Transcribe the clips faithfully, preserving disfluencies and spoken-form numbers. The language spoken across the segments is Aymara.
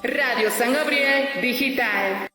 Radio San Gabriel Digital.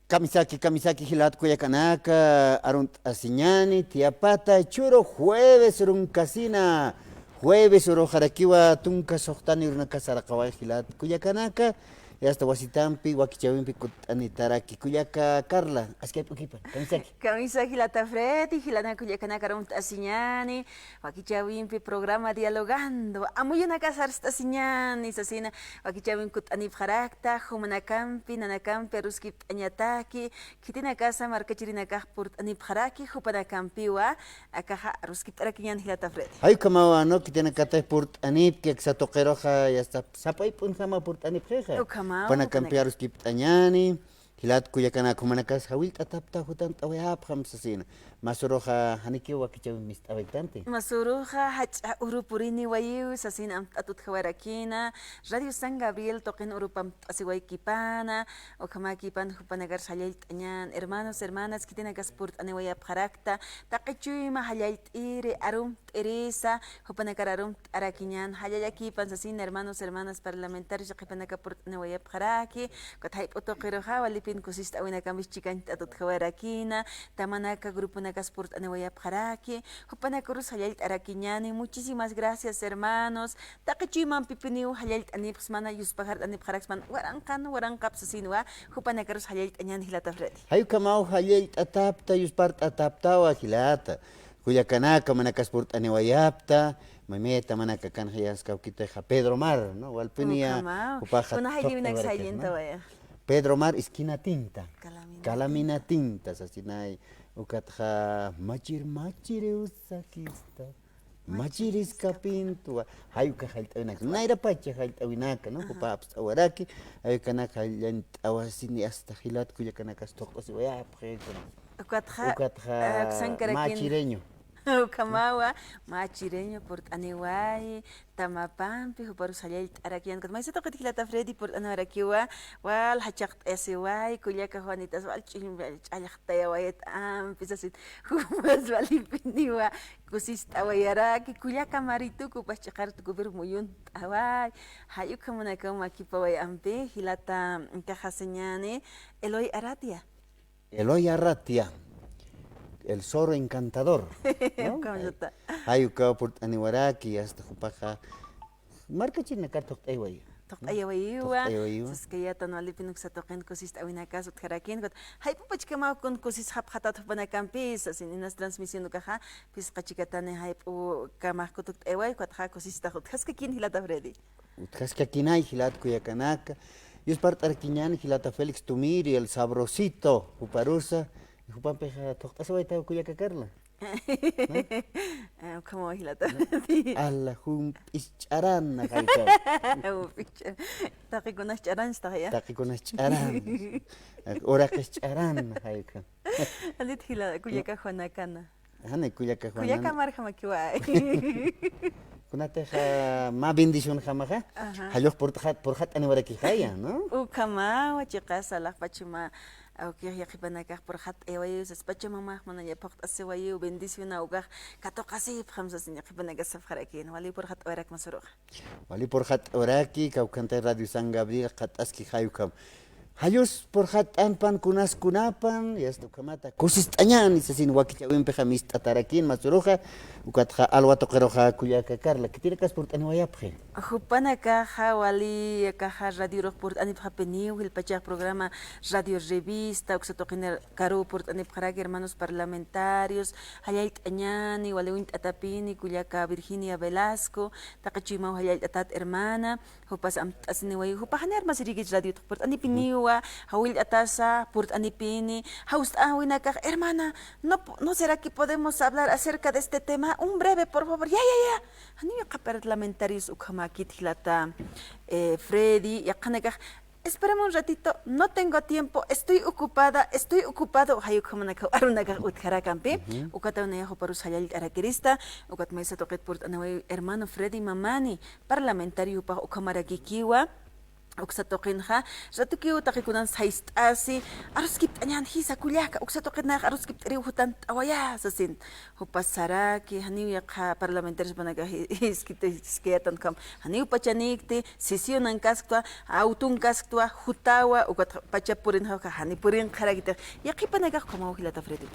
Kamisaki, kamisaki jilat kullakanaka, arunt'asiñani, tiyapata, churu jueves urunkasina, jueves uruxarakiwa tunka suxtani urunaka saraqaway jilat kullakanaka, y hasta wasitampi, wakichäwimpi kutt'anitaraki kullaka Carla, askayp'ukipan, kamisaki. Kamisa jilata Freddy, jilanaka kullakanaka arunt'asiñani, wakichäwimpi programa Dialogando, amuyunaka sarst'asiñani, sasina, wakichäwimpi kutt'anipxarakta, jumanakampi, nanakampi, aruskipt'añataki, khitinakasa markachirinakax purt'anipxaraki, jupanakampiwa, akaxa aruskipt'arakiñan jilata Freddy. Jay ukhamawa, ¿no? Khitinakatix purt'anipki, aksa tuqiruxa, ya está, sap'ayp'unjama purt'anipxixa. Ukhamawa, jupanakampi aruskipt'añani, jilat kullakanaka jumanakas jawillt'atapta jutant'awayapxam sasina. Masuruxa janikiw wakichäwimp mist'awaytanti. Masuruxa jach'a uru puriniwayiw sasin amt'at utjawarakina, Radio San Gabriel tuqin urup amt'asiwaykipana, ukhamäkipan jupanakarus jallallt'añan, hermanos, hermanas, khitinakas purt'aniwayapxarakta, taqi chuyma jallallt'iri, arum t'irisa, jupanakar arunt'arakiñan, jallallakipan sasin, hermanos, hermanas parlamentarios, qhipanaka purt'aniwayapxaraki, ukat jayp'u tuqiruxa, walipin kusist'awinakampis chikañcht'at utjawarakina, tamanaka gruponakas purt'aniwayapxaraki, jupanakarus jallallt'arakiñani, muchísimas gracias, hermanos, taqi chuymampipiniw jallallt'anipxsmana, yuspajart'anipxaraksman, waranqan, waranqap sasinwa, jupanakarus jallallt'añan jilata Freddy. Jay ukhamaw jallallt'atapta, yuspart'ataptawa jilata. Kullakanaka, manakas purt'aniwayapta, mamita, manaka kanxayas kawkitixa Pedro Mar, ¿no? Walpiniya, ukhamaw, jupaxa kuna jayllïwinak tuqt'awarakixa, ¿no? Sayllintawaya. Pedro Mar, esquina tinta. Calamina. Calamina tinta, sasinay. Ukatxa machir, machiriw sakista. Machiriskapintuwa. Jay uka jallt'awinaka. Nayrapacha jallt'awinaka, ¿no? Ajá. Jupa apst'awaraki, jay ukanaka jallt'awasini hasta jilat kullakanakas tuqt'asiwayapxi. Ukatxa, ukatxa, eh, sankarakin. Machireño. Ukhamawa, machireño purt'aniwayi, Tamapampi, juparus jallallt'arakiñan. Ukat maysa tuqit jilata Freddy purt'aniwarakiwa, wal jachaqt'asiway, kullaka Juanitas, wal ch'in-, ch'allxtayawayat ampi sasin, jupas walipiniwa, kusist'awayaraki, kullaka Marituku, pas chiqar tukupir muyunt'away, jay ukhamanakaw makipaway ampi, jilata, mm, kaxasiñani, Eloy Aratia. Eloy Arratia, el zorro encantador, ¿no? Ukham jay, jay ukaw purt'aniwaraki, hasta jupaxa markachirinakar tuqt'ayawayiwa. Tuqt'ayawayiwa. Tuqt'ayawayiwa. Saskayatan walipin uksa tuqin kusist'awinakas utjarakin, ukat jayp'u pachkamaw kun kusisxapxatat jupanakampi, sasin inas transmisión ukaxa, phisqa chikatani jayp'u kamax kutukt'ayawayi, ukatxa kusistax utjaskakin jilata Freddy. Utjaskakinay jilat kullakanaka. Yuspart'arakiñan jilata Félix Tumiri, el sabrosito, juparusa, jupampixa tuqt'asiwaytaw kullaka Carla. ¿No? Ah, ukhamaw jilata. Ala, jump'is ch'arana, jay ukaw. Jump'is ch'arana. Taqikunas ch'aranchtaxaya. Taqikunas ch'arana. Uraqis ch'arana, jay ukaw. Alit jila, kullaka Juanakana. Jani, kullaka Juana. Kullaka marjamakiwa. Kunatixa mä bendicionjamaxa. Ajá. Jallux purxat-, purxat'aniwarakixaya, ¿no? Ukhamawa, chiqasa, alaxpach mä, awkix yaqhipanakax purxat'ayawayiw, sas Pachamamax manaya phuqt'asiwayiw, bendicionaw ukax katuqasipxam, sasin yaqhipanakas sapxarakin, wali purxat'awarak masuruxa. Wali purxat'awaraki, kawkhantay Radio San Gabriel, qat'aski jay ukham. Jallus purxat'anpan kunas kunapan, y hasta ukhamata kusist'añani sasin wakichäwimpixa mist'atarakin masuruxa, ukatxa alwa tuqiruxa kullaka Carla, khitinakas purt'aniwayapxi. Jupanakaxa wali akaxa radiorux purt'anipxapiniw, jilpachax programa Radio Revista, uksa tuqinakaruw purt'anipxaraki hermanos parlamentarios, jallallt'añani, wali uñt'atapini, kullaka Virginia Velasco, taqi chuymaw jallallt'atat hermana, jupas amt'asiniwayi, jupax jani armasirikich radio tuq purt'anipiniwa, jawillt'atasa, purt'anipini, jawst'awinakax, hermana, no po-, ¿no será que podemos hablar acerca de este tema? Un breve, por favor. Ya, ya, ya. Jani yaqha parlamentarios ukhamäkit jilata, eh, Freddy, yaqhanakax, espérame un ratito, no tengo tiempo, estoy ocupada, estoy ocupado, jay ukhamanakaw arunakax utjarakampi, ujú, ukataw nayax juparus jallallt'arakirista, ukat maysa tuqit purt'aniwayi hermano Freddy Mamani, parlamentario jupax ukhamarakikiwa, Uksa tuqinxa, ratukiw taqi kunan sayst'asi, aruskipt'añän jisa kullaka, uksa tuqinxa aruskipt'iriw jutant'awayä, sasin. Jupas saraki, janiw yaqha parlamentarios jupanakax jiskiti, jiskayätan ukham, janiw pachanikti, sesionankaskta, awtunkaskta, jutawa, ukat pacha purinxa, jani purinxarakitix, yaqhipanakax ukhamaw jilata Freddy.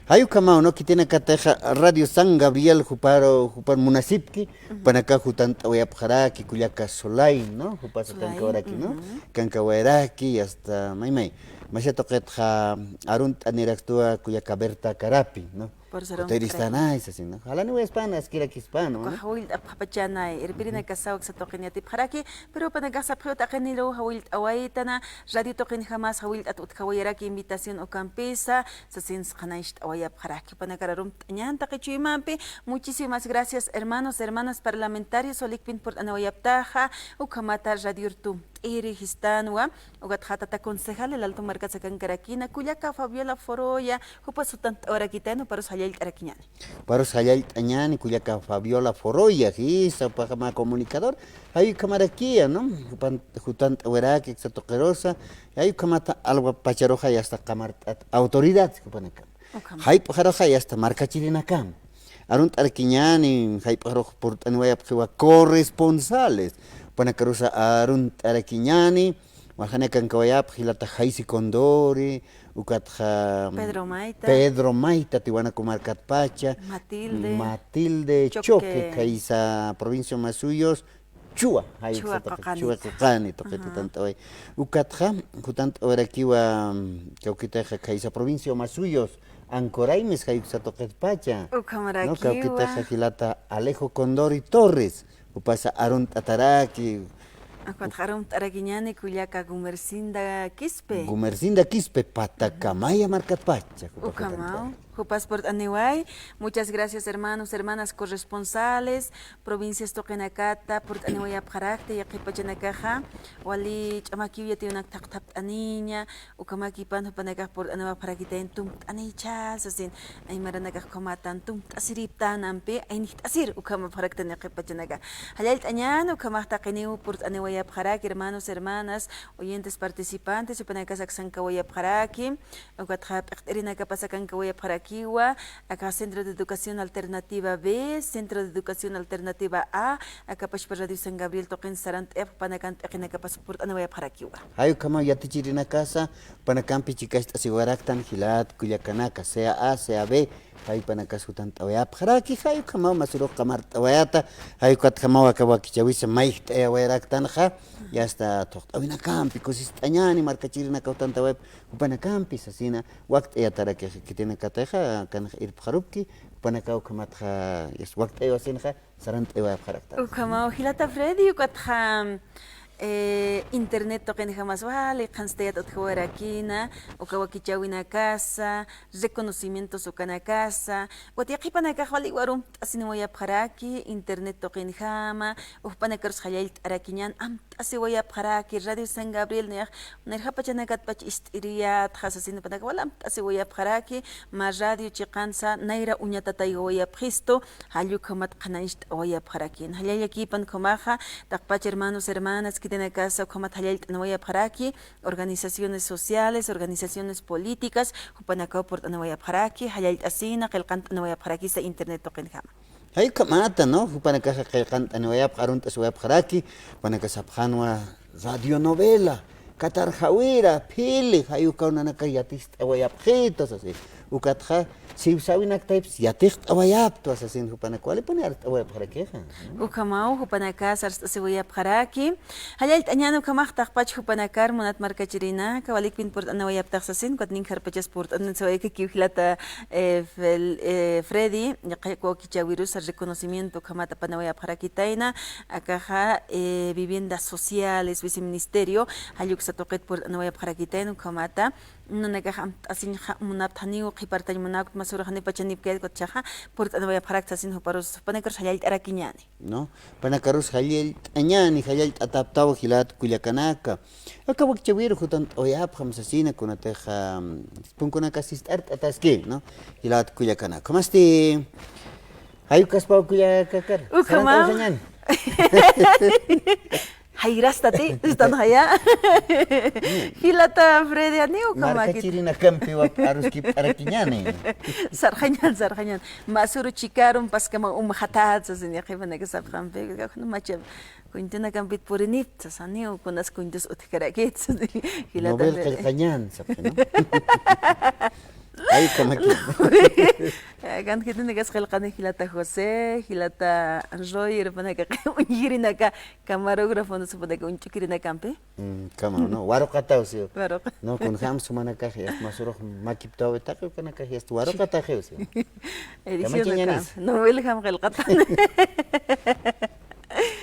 Jay ukhamaw, ¿no? Khitinakatixa Radio San Gabriel juparu, jupar munasipki, jupanakax jutant'awayapxaraki, kullaka Solay, ¿no? Jupas kankawaraki, ¿no? Kankawayraki, hasta maymay. Masha tuqitxa arunt'aniraktwa kullaka Berta Carapi, ¿no? Utiristanay, sasin, ¿no? Jalaniwayaspan, askirakispan, ¿no? Uka jawillt'apxapachanay, irpirinakasaw uksa tuqin yatipxaraki, pero jupanakax sapxiw taqiniruw jawillt'awaytana, radio tuqinjamas jawillt'at utjawayaraki invitación ukampisa, sasin qhanañcht'awayapxaraki. Jupanakar arumt'añän taqi chuymampi. Muchísimas gracias, hermanos, hermanas parlamentarios, walikpin purt'aniwayaptaxa, ukhamata radior tumt'iri jistanwa, ukatxa tata concejal El Alto markat sakankarakina, kullaka Fabiola Foroya, jupas jutant'awarakitayna, juparus jallallt'arakiñäni. Juparus jallallt'añäni, kullaka Fabiola Foroya, jisa, jupaxa mä comunicador, jay ukhamarakiya, ¿no? Jupan, jutant'awaraki, uksa tuqirusa, jay ukhamata alwa pacharuxa, ya está, qamart'at autoridad, jupanaka. Jayp'axaruxa, ya está, markachirinakam. Arunt'arakiñäni, jayp'axarux purt'aniwayapxiwa corresponsales. Jupanakarusa arunt'arakiñäni, waljanïkankawayapx jilata Jaysi Condori, ukatxa Pedro Maita. Pedro Maita, Tiwanaku markatpacha. Matilde. Matilde Choque. Choque, khaysa provincia Omasuyos, Chua, jay Chua uksa tuqi, Qaqani. Chua Qaqani tuqi jutant'away. Ukatxa, jutant'awarakiwa, kawkitixa khaysa provincia Omasuyos, Ancoraimes, jay uksa tuqitpacha. Ukhamarakiwa. ¿No? Kawkitixa jilata Alejo Condori Torres, jupasa arunt'ataraki. Ukatxa arunt'arakiñäni kullaka Gumercinda Quispe. Gumercinda Quispe, Patakamaya markatpacha. Ukhamaw. Jupas purt'aniway. Muchas gracias, hermanos, hermanas corresponsales, provincias tuqinakata purt'aniwayapxarakta, yaqhip pachanakaxa wali ch'amakiw yatiyunak thaqthapt'aniña, ukhamakipan jupanakax purt'aniwapxarakitayna tumt'anïcha, sasin, aymaranakax ukhamatan tumt'asiriptänampi, aynijt'asir ukhamapxaraktan yaqhip pachanakax. Jallallt'añän, ukhamax taqiniw purt'aniwayapxaraki, hermanos, hermanas, oyentes, participantes, jupanakas aksankawayapxaraki. Ukatxa p'iqt'irinakapas akankawayapxarakiwa, aka Centro de Educación Alternativa B, Centro de Educación Alternativa A, aka pachpa Radio San Gabriel tuqin sarant'ayapx, jupanakan p'iqinakapas purt'aniwayapxarakiwa. Jay ukhamaw yatichirinakasa, jupanakampi chikacht'asiwaraktan jilat kullakanaka, sea A, sea B, jay jupanakas jutant'awayapxaraki, jay ukhamaw masirux qamart'awayäta, jay ukatjamaw aka wakichäwisa mayjt'ayawayraktanxa, ya está, thuqt'awinakampi kusist'añäni, markachirinaka jutant'awayap, jupanakampi sasina, wakt'ayatarakix khitinakatixa, akanx irpxarupki, jupanakaw ukhamatxa, ya está, wakt'ayawasinxa, sarant'awayapxarakta. Ukhamaw, jilata Freddy, ukatxa, eh, internet tuqinjamas wali qhanstayat utjawarakina, uka wakichäwinakasa, reconocimientos ukanakasa, ukat yaqhipanakax wali arumt'asiniwayapxaraki, internet tuqinjama, jupanakarus jallallt'arakiñän, amt'asiwayapxaraki, Radio San Gabriel niyax, nirjapachanakatpach ist'iriyätxa, sasin jupanakax wal amt'asiwayapxaraki, mä radio chiqansa, nayra uñatataywayapxistu, jall ukhamat qhanañcht'awayapxaraki. Jallallakipan ukhamaxa, taqpach hermanos, hermanas, khitinakasa ukhamat jallallt'anawayapxaraki, organizaciones sociales, organizaciones políticas, jupanakaw purt'aniwayapxaraki, jallallt'asina, qillqant'aniwayapxarakisa internet tuqinjama. Jay ukhamata, ¿no? Jupanakaxa qillqant'aniwayapx, arunt'asiwayapxaraki, jupanakas sapxänwa radionovela, katarjawira, phili, jay ukaw nanakax yatist'awayapxitu, sasi. Ukatxa, siwsäwinaktaypis yatist'awayaptwa, sasin jupanak walipuni arst'awayapxarakixa. Ukhamaw, jupanakas arst'asiwayapxaraki. Jallallt'añän ukhamax taqpach jupanakar munat markachirinaka, walikpin purt'aniwayaptax sasin, ukat ninkarpachas purt'anisiwaykakiw jilata, eh, Fel-, eh, Freddy, yaqha wakichäwirusa reconocimiento ukhamat apaniwayapxarakitayna, akaxa, eh, viviendas sociales, viceministerio, jall uksa tuqit purt'aniwayapxarakitayna, ukhamata, nanakax amt'asiñ munapxta, janiw qhipartañ munapkta, masürux jani pachanipkayät, ukat jichhaxa purt'aniwayapxarakta sasin juparus, jupanakarus jallallt'arakiñäni. ¿No? Jupanakarus jallallt'añäni, jallallt'ataptaw jilat kullakanaka. Aka wakichäwiru jutant'awayapxam sasina, kunatixa, mm, punkunakas sist'art'ataski, ¿no? Jilat kullakanaka. Ukhamasti, jay ukaspaw kullakakar. Ukhamaw. Sarant'awsañäni. Jayrastati, están allá. Jilata Freddy, aniw kamaki. Markachirinakampiwa aruskipt'arakiñäni. Sarxañan, sarxañan. Masuru chikarum paskama umxatat, sasini, qhipanaka sapxampi, macha, cuentonakampit purinipta, sasiniw, kunas cuentos utjkarakit, sasini. Jilata Freddy. Nobel qillqañan, sapxi, ¿no? Ay, kamaki. Kan jitinakas qillqani jilata José, jilata Roger, panaka uñjirinaka, camarógrafo, no sé, panaka uñch'ukirinakampi. Mm, kama, ¿no? Waruqataw, sí. Waruqa. No, kunjam sumanakax, ya, masurux makiptaw, taqi ukanakax, ya, waruqataxiw, sí. Edición acá. No, él jam qillqatan.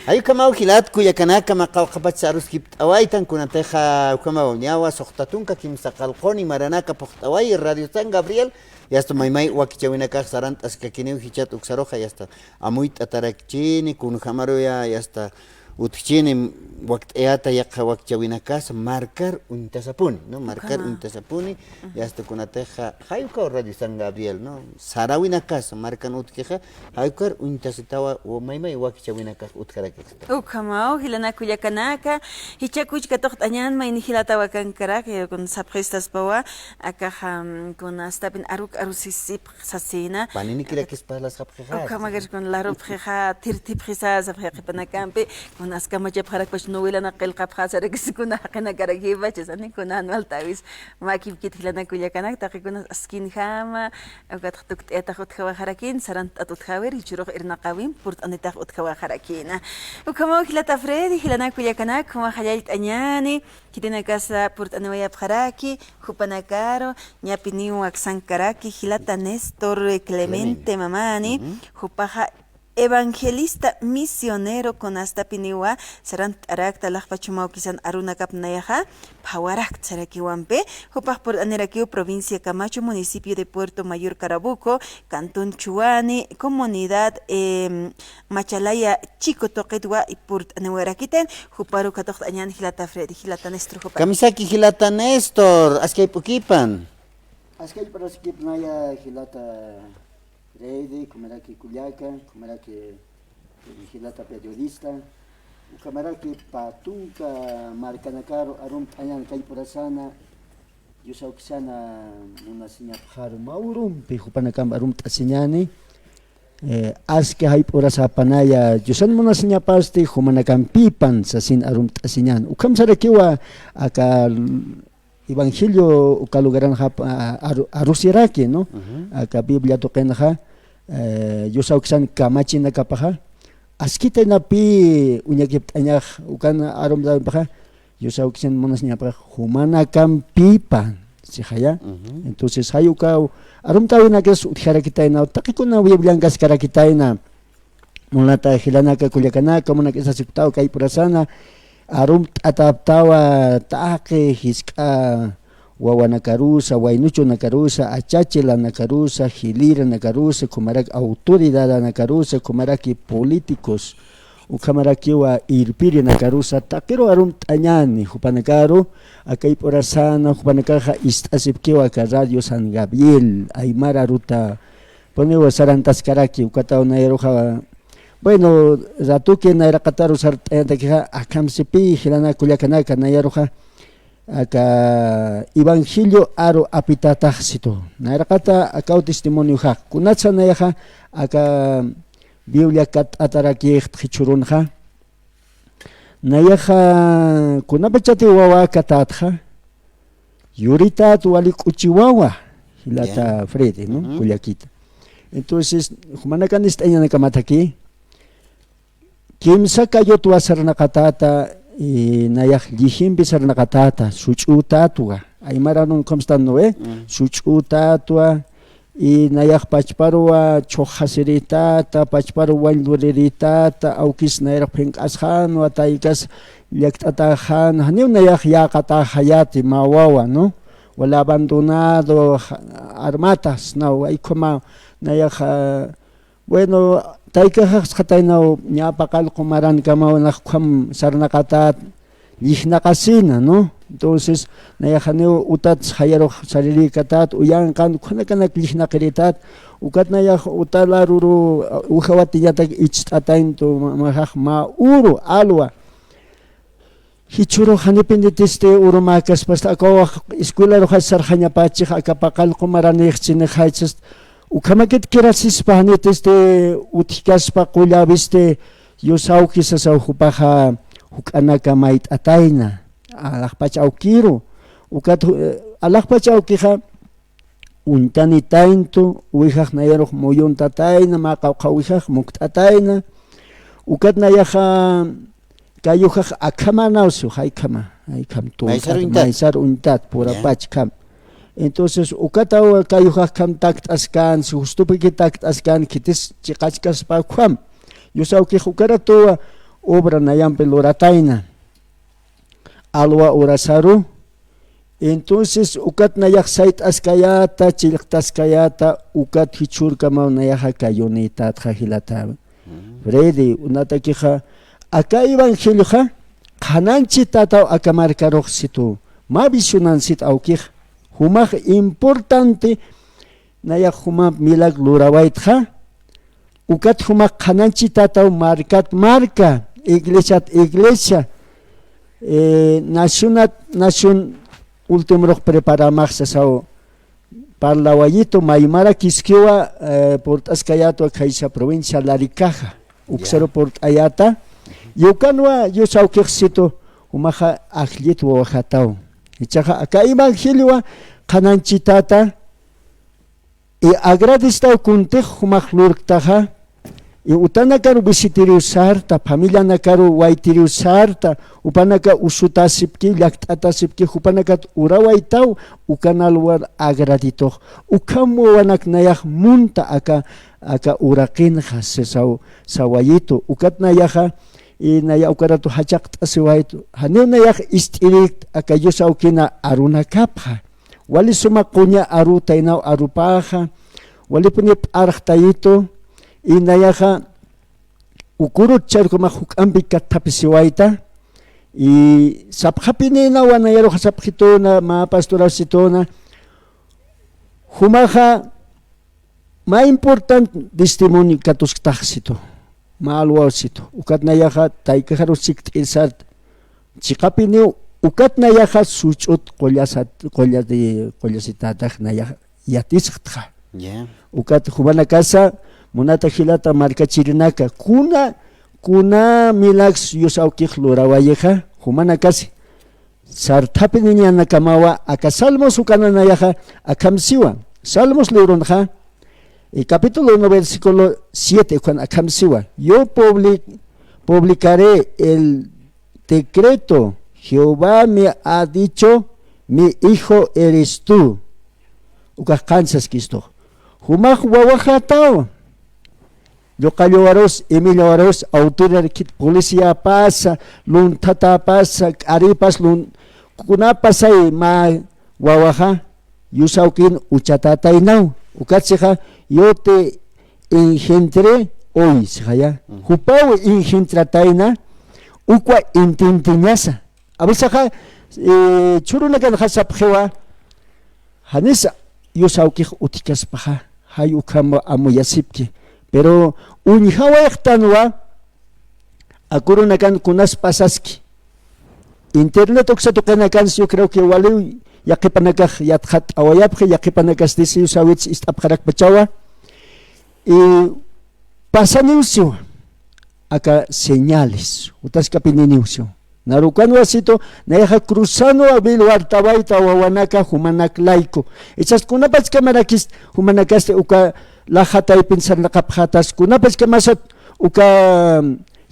Ay, ukhamaw jilat kullakanaka, mä qawqhapach aruskipt'awaytan, kunatixa ukhamaw ñawa suxta tunka kimsa qallquni maranaka phuqt'awayi Radio San Gabriel, yasta maymay wakichäwinakax sarant'askakiniw jichhat uksaruxa, yasta amuyt'atarakchini, kunjamaruya, yasta utjchini wakt'ayata yaqha wakichäwinakas markar uñtasapuni, ¿no? Markar uñtasapuni, yasta kunatixa jay ukaw Radio San Gabriel, ¿no? Saräwinakas markan utjixa, jay ukar uñtasitawa, maymay wakichäwinakax utjarakista. Ukhamaw, jilanaka kullakanaka, jichhakuch katuqt'añän mayni jilataw akankarak, eh, kun sapxistaspawa, akaxa, mm, kunastapin aruk arusisipx sasina. Paninikirakis parlasxapxixa. Ukhamakir kun larupxixa, thirthipxisa, sapxi qhipanakampi, kunas kamachapxarakpach novelana qillqapxasarakis kuna jaqinakarakipacha, sasini kuna Anual Tawis. Makipkit jilanaka kullakanak, taqikunas askinjama, ukatxa tukt'ayatax utjawaxarakin, sarant'at utjawir, jichhürux irnaqäwimp purt'anitax utjawaxarakïna. Ukhamaw jilata Freddy, jilanaka kullakanak, jumax jallallt'añäni, khitinakasa purt'aniwayapxaraki, jupanakaru, ñapiniw aksankaraki, jilata Néstor Clemente mamäni, jupaxa evangelista misionero kunastapiniwa sarant'arakta, alaxpach juma awkisan arunakap nayaxa phawarakta sarakiwampi, jupax purt'anirakiw provincia Camacho, municipio de Puerto Mayor Carabuco, cantón Chuani, comunidad, em, Machalaya Chico tuqitwa purt'aniwayarakitan, juparu katuqt'añän jilata Freddy, jilata Néstor jupa. Kamisaki jilata Néstor, askay p'ukipan. Askay p'araskipnaya jilata Freddy, ukhamaraki kullaka, ukhamaraki, eh, jilata periodista, ukhamaraki pä tunka markanakaru arumt'añän kallpurasana, Dios awkisana munasiñapxaru mä urumpi jupanakamp arumt'asiñäni, eh, aski jayp'urasapanaya Diosan munasiñapasti jumanakampïpan sasin arumt'asiñän. Ukham sarakiwa aka evangelio uka lugaranxa, a, aru-, arusiraki, ¿no? Aka Biblia tuqinxa, eh, Dios awkisan kamachinakapaxa, askitayna pï uñakipt'añax ukan arumt'awinpaxa, Dios awkisan munasiñapaxa, jumanakampïpan, sixaya. Entonces, jay uka arumt'awinakas utjarakitayna, taqikuna Bibliankaskarakitayna, Munata jilanaka kullakanaka, munak'isasipktaw kaypurasana, arumt'ataptawa taqi jisk'a wawanakarusa, waynuchunakarusa, achachilanakarusa, jilïrinakarusa, ukhamaraki autoridadnakarusa, ukhamaraki políticos, ukhamarakiwa irpirinakarusa, taqiru arumt'añäni jupanakaru, akayp'urasana, jupanakaxa ist'asipkiwa aka Radio San Gabriel, aymara aruta, puniwa sarantaskaraki, ukataw nayaruxa, bueno, ratuki nayraqataru sart'añatakixa, akham sipï jilanaka kullakanaka nayaruxa, aka evangelio aru apitatax situ. Nayraqata akaw testimonioxax, kunatsa nayaxa, aka Biblia katt'atarakïxt jichhürunxa. Nayaxa, kunapachati wawa katätxa, yuritat wali k'uchi wawa, jilata Freddy, ¿no? Kullakita. Entonces, jumanakan ist'añanakamataki, kimsa kayutwa sarnaqatäta, y nayax llijimpi sarnaqatäta, such'ütätwa, aymara arun khamstan, ¿no ve? Such'ütätwa, y nayax pachparuwa chhuxasiritäta, pachparuwa wayn luriritäta, awkis nayrax phink'asxänwa, taykas llakt'atäxän, janiw nayax yäqatäxayäti mä wawa, ¿no? Wali abandonado, ja-, armatas, ¿no? Ukhama nayax, ah, bueno, taykaxax sataynaw ñä paqallqu marankamaw nax ukham sarnaqatät, llijnaqasina, ¿no? Entonces, nayax janiw utat sayarux sarirïkatät, uyanqan, ukhanakanak llijnaqiritat, ukat nayax utal aruru, ujawatiñatak icht'atayntu, ma-, majax mä uru, alwa. jichhürux janipinitisti urumäkaspasta, aka wawax escuelaruxa sarxañapächix, aka paqallqu maranïxchinix jaychast, ukhamakit kirasispa janitisti utjkaspa qulläwisti, Dios awki sasaw jupaxa juk'anaka mayt'atayna, alaxpach awkiru, ukat ju-, eh, alaxpach awkixa, uñtanitayntu, uwixax nayarux muyuntatayna, mä qawqha uwixax mukt'atayna, ukat nayaxa kayujax akhamanawsi, jaykhama, jaykham tuqat, maysar uñtat, maysar uñtat, ya, purapachkham. Entonces, ukataw kayujaxkham takt'askän, si justupiki takt'askän, khitis chiqachkaspäkham. Dios awkix ukaratuwa obra nayampi luratayna. Alwa urasaru. Entonces, ukat nayax sayt'askayäta, chillqtaskayäta, ukat jichhürkamaw nayaxa kayunïtatxa jilata. Mm. Freddy, unatakixa, aka evangelioxa, qhanañchi tataw aka markarux situ, mä visionansit awkix, jumax importante, nayax jumamp milagro lurawaytxa, ukat jumax qhanañchi tataw markat marka, iglesiat iglesia, eh, nacionat nación ultimorux preparamax sasaw parlawayitu, maymara kiskiwa, eh, purt'askayätwa khaysa provincia Laricaja, uksaru purt'ayäta, y ukanwa Dios awkix situ, jumaxa ajllit wawajataw. Jichhaxa aka evangeliowa qhanañchi tata, y agradecitaw kuntix jumax lurktaxa, y utanakaru visitiriw sarta, familianakaru waytiriw sarta, jupanaka usutasipki, llakt'atasipki, jupanakat urawaytaw, ukan alwar agraditux, ukham wawanak nayax munta aka, aka uraqinxa, sasaw, sawayitu, ukat nayaxa, y naya ukaratu jachaqt'asiwaytu, janiw nayax ist'irïkt aka Dios awkina arunakapxa, wali suma quña arutaynaw arupäxa, walipuni p'arxtayitu, y nayaxa ukurut ch'arkumax juk'ampi katthapisiwayta, y sapxapinïnawa nayaruxa sapxituna, mä pastorawsituna, jumaxa, mä important testimonio katusktaxsitu, mä alwawsitu, ukat nayaxa taykaxarus chikt'ir sart, chiqapiniw, ukat nayaxa such'ut qullasat, qullati, qullasitätax nayax yatisktxa. Ya. Ukat jumanakasa, munata jilata markachirinaka, kuna, kuna milagros Dios awkix lurawayixa, jumanakasi, sarthapiniñanakamawa, aka Salmos ukana nayaxa akham siwa. Salmos libronxa, eh, capítulo uno, versículo siete, ukan akham siwa. Yo publi-, publicaré el decreto, Jehová me ha dicho, mi hijo eres tú. Ukax qan saskistux. Jumax wawaxataw. Lluqalluwarus, imillawarus, awtirarkit policiapasa, lunthatapasa, k'aripas, lun-, kunapasay mä wawaxa, Dios awkin uchatataynaw. Ukatsixa, yo te engendré hoy, sixaya. Jupaw engendratayna, ukwa intintiñasa. A veces, eh, chhurunakanxa sapxiwa, janisa Dios awkix utjkaspaxa, jay ukham amuyasipki. Pero uñjawayxtanwa, akurunakan kunas pasaski. Internet uksa tuqinakansi, yo creo que waliw yaqhipanakax yatxatt'awayapxi, yaqhipanakasti Dios awkis ist'apxarakpachawa. Y pasaniw siwa, aka señales, utaskapininiw siwa. Naru ukanwa situ, nayaxa cruzanwa wilwartawayta wawanaka jumanak layku. Ichas kunapachkamarakis jumanakasti uka laja taypin sarnaqapxatas, kunapachkamasat uka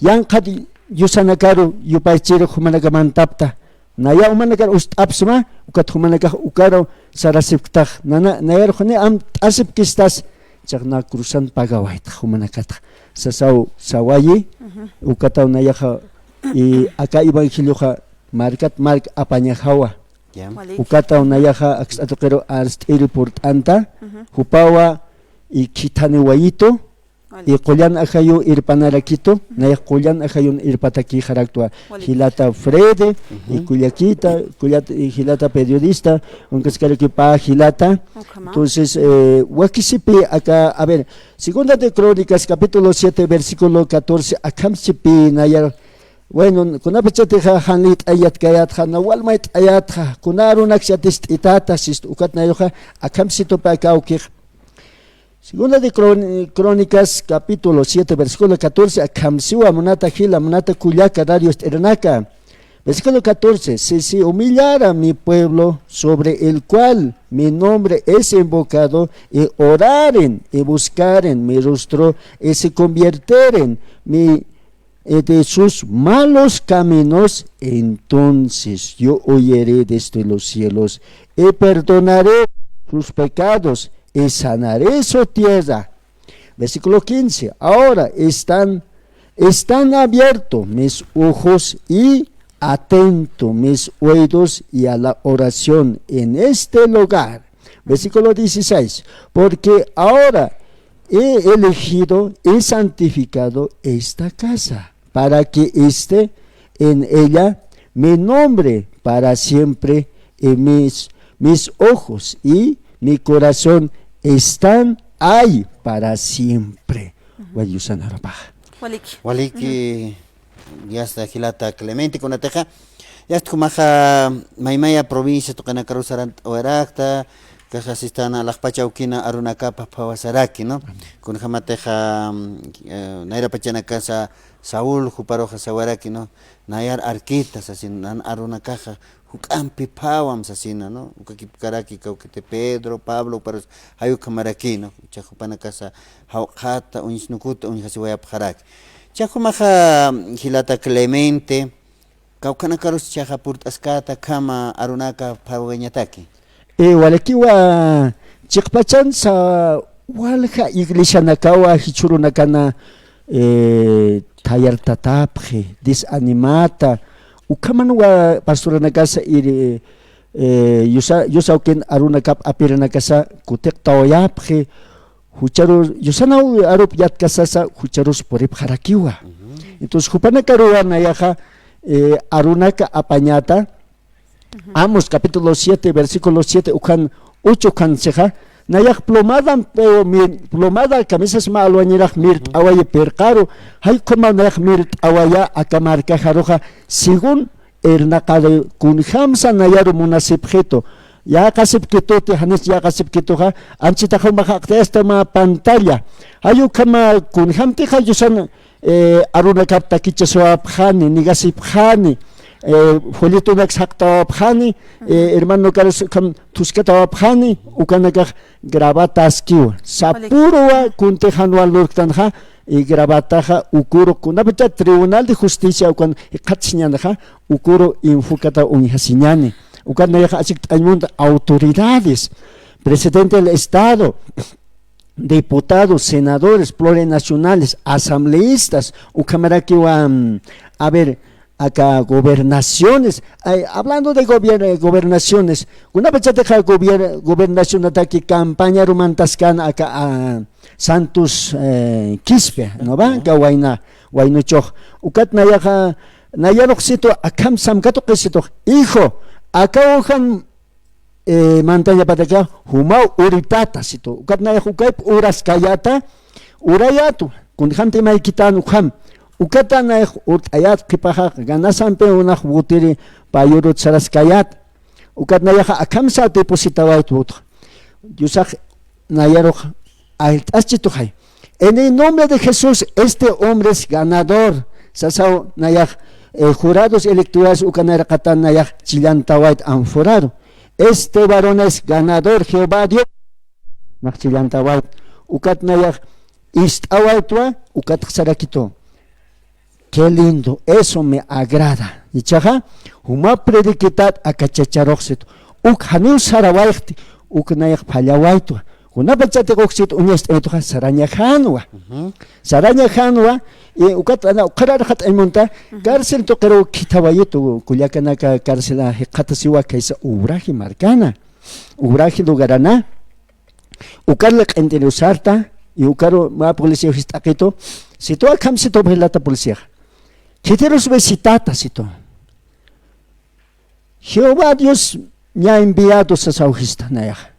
yanqhat yusanakaru yupaychirux jumanaka mantapta. Naya jumanakar ust'apsma, ukat jumanakax ukaru sarasipktax, nana, nayarux ni amt'asipkistas, chaqna cruzan pagawaytx jumanakatx. Sasaw sawayi, ukataw nayaxa, y aka evangelioxa markat mark apañajawa. Ya. Ukataw nayaxa akst'atuqiru arst'iri purt'anta, jupawa, y khithaniwayitu, y qullan ajayu irpanarakitu, nayax qullan ajayun irpatakixaraktwa. Jilata Freddy, y kullakita, kullat-, y jilata periodista, unkaskaraki pä jilata. Entonces, eh, wakisipi aka, a ver, Segunda de Crónicas, capítulo siete, versículo catorce, akham sipi nayar, Bueno, kunapachatixa jan liyt'ayatkayätxa, na walmayt'ayätxa, kuna arunaksa ist'itata, sistu, ukat nayruxa akham situpï kawkix. Segunda de Cron-, Crónicas, capítulo siete, versículo catorce, akham siwa munata jila, munata kullaka, radio ist'irinaka. Versículo catorce: Si se humillara mi pueblo, sobre el cual mi nombre es invocado, y oraren, y buscaren mi rostro, y se convierteren mi, eh, de sus malos caminos, entonces yo oyeré desde los cielos, y perdonaré sus pecados, y sanaré su tierra. Versículo quince: Ahora están, están abiertos mis ojos y atento mis oídos y a la oración en este lugar. Versículo dieciséis: Porque ahora he elegido y santificado esta casa, para que esté en ella mi nombre para siempre, y mis, mis ojos y mi corazón están ahí para siempre. Wayusanarupaxa. Waliki. Waliki, yasta jilata Clemente kunatixa. Yasta jumaxa maymaya provincia tuqinakaru sarant'awarakta, kaxa sistan alaxpacha ukina arunakapa phawasaraki, ¿no? Kunjamatixa, mm, eh, nayrapachanakasa Saúl juparuxa sawaraki, ¿no? Nayar arkita sasin, nan arunakaxa juk'ampi phawam sasina, ¿no? Ukakipkaraki kawkiti Pedro, Pablo, juparus jay ukhamaraki, ¿no? Ucha jupanakasa jawqhata, uñsnukuta, uñjasiwayapxaraki. Cha jumaxa jilata Clemente, kawkhanakarus chaxa purt'askata khama arunaka phawañataki. Eh, walikiwa, chiqpachansa walja iglesianakawa jichhürunakana, eh, thayartatapxi, desanimata, ukhamanwa pastoranakasa ir, eh, yusa, yusawkin arunakap apiranakasa kutiqtawayapxi, jucharu, yusanaw arup yatkasasa, jucharus puripxarakiwa. Entonces, jupanakaruwa nayaxa, eh, arunaka apañata, Amos capítulo siete, versículo siete, ukhan, ocho ukhan sixa, nayax plomada, pero mi-, plomada camisas mä alwañirax mirt'awayi pirqaru, jay ukhama nayax mirt'awaya aka markaxaruxa, según irnaqari kunjamsa nayaru munasipxitu, yäqasipkituti, janis yäqasipkituxa, anchitax jumax jaqtayasta mä pantalla, jay ukhama kunjamtixa yusan, eh, arunakap takichasipxani, negasipxani, eh, folletonaks jaqtawapxani, eh, hermanokarus ukham thuskatawapxani, ukanakax grabataskiwa. Sapüruwa kuntix jan wal lurktanxa, y grabataxa ukuru kunapachat Tribunal de Justicia ukan jikxatasiñänxa, ukuru enfocata uñjasiñäni. Ukat nayaxa achikt'añ munta autoridades, presidente del Estado, diputados, senadores, plurinacionales, asambleístas, ukhamarakiwa, mm, a ver, aka gobernaciones, ay, hablando de gobier-, gobernaciones, kunapachatixa gobier-, gobernacionataki campañaru mantaskäna aka, ah, Santos, eh, Quispe, ¿no va? Aka wayna, waynuchux. Ukat nayaxa, nayarux situ akham samkatuqisitux, hijo, aka ujan eh, mantañapataka, jumaw uritata, situ. Ukat nayax ukayp uraskayata, urayatu, kunjamti maykitan ukham. Ukata nayax urt'ayat qhipaxa, ganasampi unax butiri payurut saraskayat. Ukat nayaxa akhamsa depositawayt butx. Diosax nayarux allt'aschituxay. En el nombre de Jesús, este hombre es ganador. Sasaw nayax, eh, jurados electorales uka nayraqatan nayax chillantawayt anfuraru. Este varón es ganador, Jehová Dios. Nax chillantawayt. Ukat nayax ist'awaytwa, ukat sarakitu. Qué lindo, eso me agrada. Ichaxa, juma prediquitat aka chacharux situ. Uk janiw sarawayxti, uk nayax phallawaytwa. Kunapachatix uk situ uñast'aytuxa sarañaxänwa. Sarañaxänwa, y ukat ana uqhararxat'añ munta, cárcel tuqiruw khithawayitu, kullakanaka cárcel jikxatasiwa khaysa Ubraji markana. Ubraji lugarana. Ukarla q'intiriw sarta, y ukaru mä policía jist'aqitu, situ akham situ jilata policía. Khitirus visitata situ. Jehová Dios me ha enviado sasaw jista nayaxa.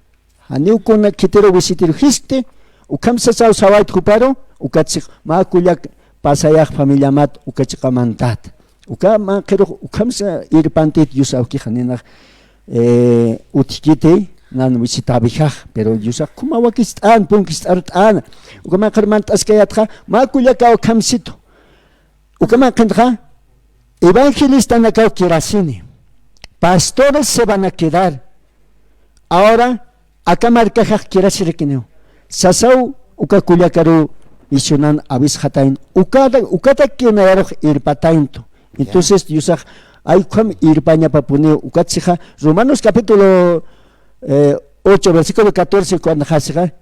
Janiw kuna khitiru visitiru jisti, ukham sasaw sawayt juparu, ukat six mä kullak pasayax familiamat uka chiqa mantat. Uka mä qhirux, ukhamsa irpantit Dios awkixa ninax, eh, utjkiti, nan wisitawijax, pero Diosax khuma wakist'an, punkist'art'an, uka mä qhir mant'askayatxa, mä kullakaw khamsitu. Uka mä qhirxa, evangelistanakaw kirasini. Pastores se van a quedar. Ahora, aka markajax kirasirakiniw. Sasaw uka kullakaru misionan awisxatayn. Ukata, ukatakï nayarux irpatayntu. Ya. Entonces, Diosax, ay ukham irpañapapuniw. Ukatsixa, Romanos capítulo, eh, ocho, versículo catorce, cuando jasixa,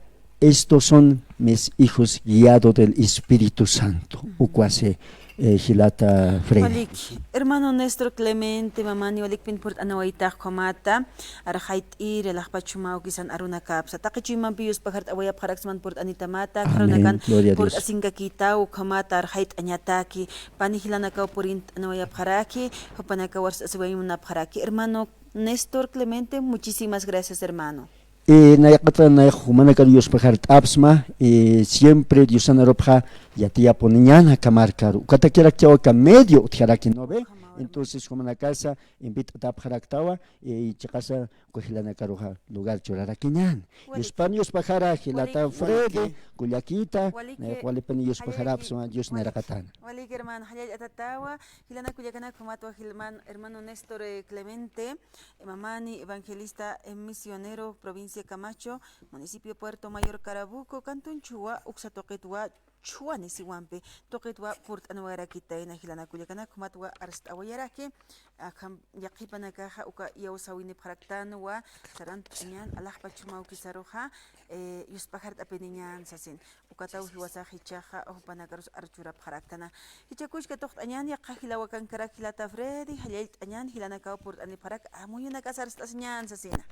"Estos son mis hijos guiados del Espíritu Santo". Ukwasi, eh, jilata Freddy. Waliki, hermano Néstor Clemente, mamani walikpin purt'anawaytax ukhamata, arxayt'ir, alaxpach juma awkisan arunakapsa. Taqi chuymampi yuspajart'awayapxaraksman purt'anitamata, amén, karunakan gloria a Dios, purt'asinkakïtaw ukhamata, arxayt'añataki, pani jilanakaw purint'anawayapxaraki, jupanakaw arst'asiwayamunapxaraki. Hermano Néstor Clemente, muchísimas gracias, hermano. Eh, nayax, nayax jumanakar yuspajart'apxsma, eh, siempre Diosan arupxa yatiyapuniñäni aka markaru. Ukatakirakchixwa aka medio utjaraki, ¿no ve? Entonces, jumanakasa invit'atapxaraktawa, eh, chiqasa uka jilanakaruxa lugar churarakiñäni. Walik. Yuspan yuspajara jilata Freddy, kullakita, nayax walipini yuspajarapxsma, Dios nayraqatäna. Walik, hermano, jallalla atatawa, jilata kullakanak, jumatwa jilman, hermano Néstor, eh, Clemente, mamani evangelista, eh, misionero, provincia Camacho, municipio Puerto Mayor, Carabuco, cantón Chua, uksa tuqitwa, Chua nisiwampi, tuqitwa purt'anwayarakitayna jilata kullakanak, jumatwa arst'awayaraki, akham yaqhipanakaxa uka iyawsawinipxaraktanwa, sarant'añän, alaxpach juma awkisaruxa, eh, yuspajart'apiniñän sasin. Ukataw jiwasax jichhaxa, jupanakarus archurapxaraktana. Jichhakuchka tuqt'añän, yaqha jila wakankarak jilata Freddy, jallallt'añän, jilanakaw purt'anipxarak, amuyunakas arst'asiñän sasina.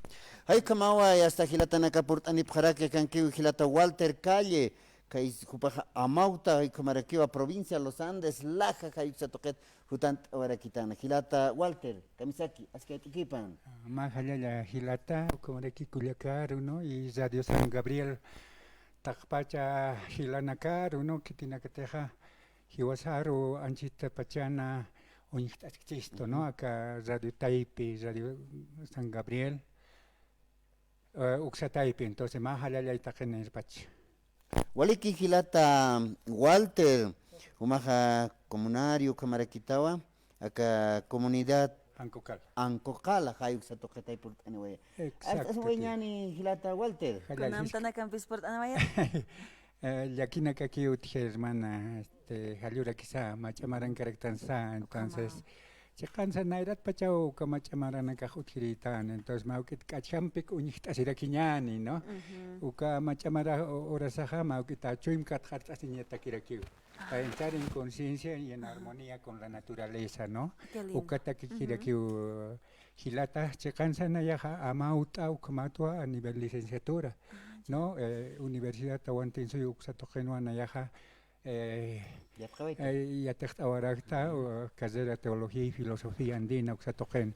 Jay ukhamawa, yasta jilatanaka purt'anipxarak, kankiw jilata Walter Calle, kay jupaxa Amauta, jay ukhamarakiwa provincia Los Andes, Laja, jay uksa tuqit jutant'awarakitana. Jilata Walter, kamisaki, aski jayt'ukipan. Mä jallalla jilata, ukhamaraki kullakaru, ¿no? Y Radio San Gabriel, taqpacha jilanakaru, ¿no? Khitinakatixa, jiwasaru anchhitapachana uñjt'askistu, ¿no? Aka Radio Taypi, Radio San Gabriel, eh, uksa taypi, entonces, mä jallallay taqin irpach. Waliki jilata Walter, jumaxa comunario, ukhamarakitawa, aka comunidad Ancocal. Ancocal, jay uksa tuqitay purt'aniwaya. Exacto. Arst'asiwayañäni jilata Walter. Jallalla. Kunamtanakampis purt'aniwaya. Eh, llakinakaki utji hermana, este, jallurakisa, mach'a marankaraktansa, entonces, chiqansa nayratpachaw uka mach'a maranakax utjirïtan, entonces, mä juk'it k'achjampik uñjt'asirakiñäni, ¿no? Ujú. Uka mach'a mara ho-, horasaxa, mä juk'ita chuym katxart'asiñatakirakiw. Ah. Para entrar en conciencia y en armonía con la naturaleza, ¿no? Qué lindo. Ukatakikirakiw, ujú, jilata, chiqansa nayaxa Amauta ukhamatwa a nivel licenciatura, ah, ya, ¿no? Eh, Universidad Tawantinsuyu uksa tuqinwa nayaxa, eh, yatiqt'awarakta, o carrera de Teología y Filosofía Andina uksa tuqin,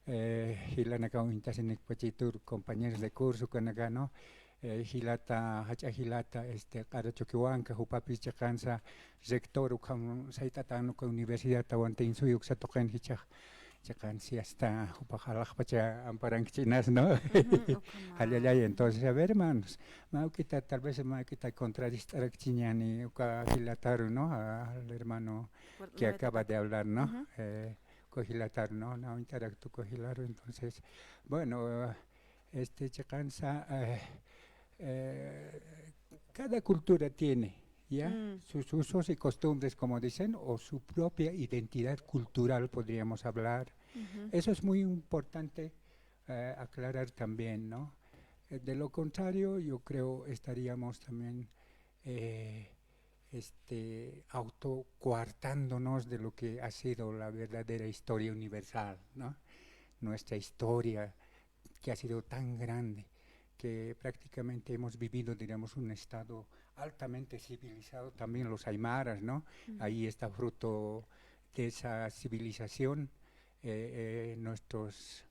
eh, jilanakaw uñt'asinikpachitur, compañeros de curso, ukanaka, ¿no? Eh, jilata, jach'a jilata, este, Q'ara Chukiwanka, jupapis chiqansa rector ukham sayt'atan uka Universidad Tawantinsuyu uksa tuqin jichhax, chiqansi hasta jupax alaxpacha amparankchinas, ¿no? Ujú, ukhama. Jallallay, entonces, a ver, hermanos, mä juk'ita, tal vez mä juk'ita contrarrest'arakchiñäni uka jilataru, ¿no? Al hermano que acaba de hablar, ¿no? Ujú. Eh, uka jilataru, ¿no? Nayax uñt'arakta uka jilaru, entonces, bueno, este, chiqansa, eh, eh, cada cultura tiene, ¿ya? Mm. Sus usos y costumbres, como dicen, o su propia identidad cultural, podríamos hablar. Ujú. Eso es muy importante, eh, aclarar también, ¿no? Eh, de lo contrario, yo creo, estaríamos también, eh, este, autocoartándonos de lo que ha sido la verdadera historia universal, ¿no? Nuestra historia, que ha sido tan grande, que prácticamente hemos vivido, diríamos, un estado altamente civilizado, también los aymaras, ¿no? Ujú. Ahí está fruto de esa civilización, eh, eh, nuestros,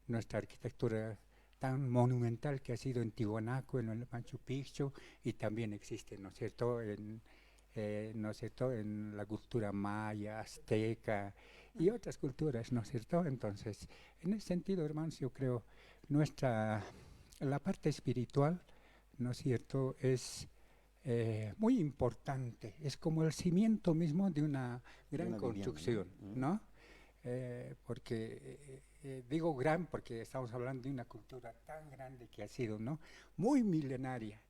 nuestra arquitectura tan monumental que ha sido en Tiwanaku, en el Machu Picchu, y también existe, ¿no es cierto?, en, eh, ¿no es cierto?, en la cultura maya, azteca, y otras culturas, ¿no es cierto? Entonces, en ese sentido, hermanos, yo creo, nuestra, la parte espiritual, ¿no es cierto?, es eh, muy importante, es como el cimiento mismo de una gran construcción, ¿no? Eh, porque eh, eh, digo gran porque estamos hablando de una cultura tan grande que ha sido, ¿no? Muy milenaria.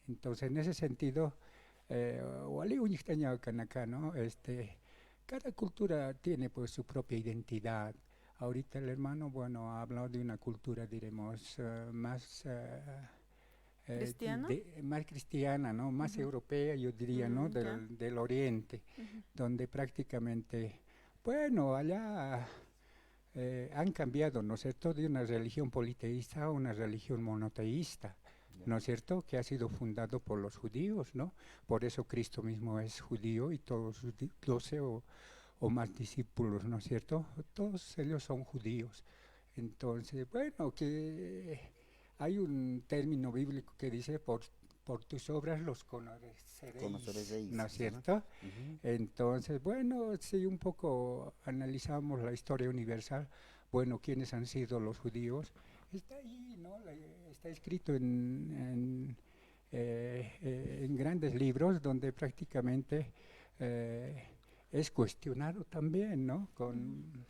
Entonces, en ese sentido, eh, wali uñjtaña kanaka, ¿no? Este, cada cultura tiene, pues, su propia identidad. Ahorita el hermano, bueno, ha hablado de una cultura, diremos, eh, más eh, eh, ¿Cristiana? de- más cristiana, ¿no? Más europea, yo diría, ¿no? Mm, ya. Del, del Oriente, donde prácticamente, bueno, allá eh, han cambiado, ¿no es cierto?, de una religión politeísta a una religión monoteísta, ¿no es cierto?, que ha sido fundado por los judíos, ¿no? Por eso Cristo mismo es judío y todos sus di- doce o, o más discípulos, ¿no es cierto? Todos ellos son judíos. Entonces, bueno, que hay un término bíblico que dice, por, por tus obras los conoceréis, ¿no es cierto? Entonces, bueno, si un poco analizamos la historia universal, bueno, ¿quiénes han sido los judíos? Está ahí, ¿no? Le- Está escrito en, en, eh, eh, en grandes libros donde prácticamente eh, es cuestionado también, ¿no? Con,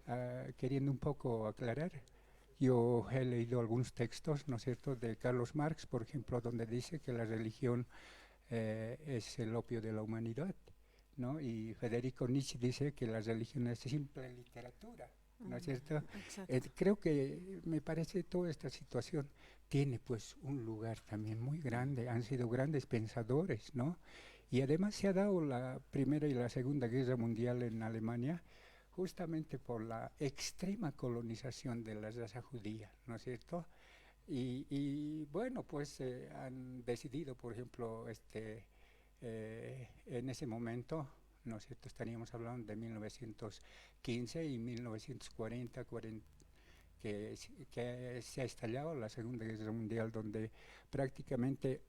ah, queriendo un poco aclarar, yo he leído algunos textos, ¿no es cierto?, de Carlos Marx, por ejemplo, donde dice que la religión eh, es el opio de la humanidad, ¿no? Y Federico Nietzsche dice que la religión es simple literatura, ¿no es cierto? Exacto. Eh, creo que me parece toda esta situación tiene, pues, un lugar también muy grande, han sido grandes pensadores, ¿no? Y además se ha dado la Primera y la Segunda Guerra Mundial en Alemania justamente por la extrema colonización de la raza judía, ¿no es cierto? Y, y, bueno, pues eh, han decidido, por ejemplo, este, eh, en ese momento, ¿no es cierto? Estaríamos hablando de mil novecientos quince y mil novecientos cuarenta, cuarenta, que, que se ha estallado la Segunda Guerra Mundial, donde prácticamente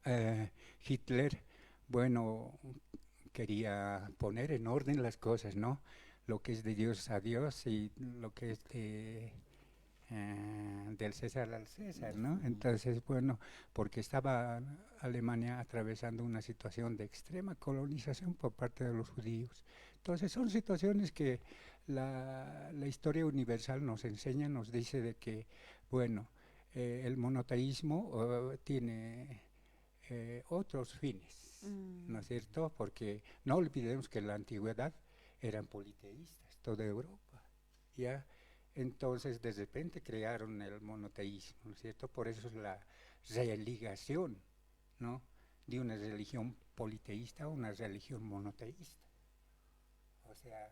eh, Hitler, bueno, quería poner en orden las cosas, ¿no? Lo que es de Dios a Dios y lo que es de, eh, del César al César, ¿no? Entonces, bueno, porque estaba Alemania atravesando una situación de extrema colonización por parte de los judíos. Entonces, son situaciones que la, la historia universal nos enseña, nos dice de que, bueno, eh, el monoteísmo eh, tiene eh, otros fines, ¿no es cierto? Porque no olvidemos que en la antigüedad eran politeístas, toda Europa, ¿ya? Entonces, de repente crearon el monoteísmo, ¿no es cierto? Por eso es la religación, ¿no?, de una religión politeísta a una religión monoteísta. O sea,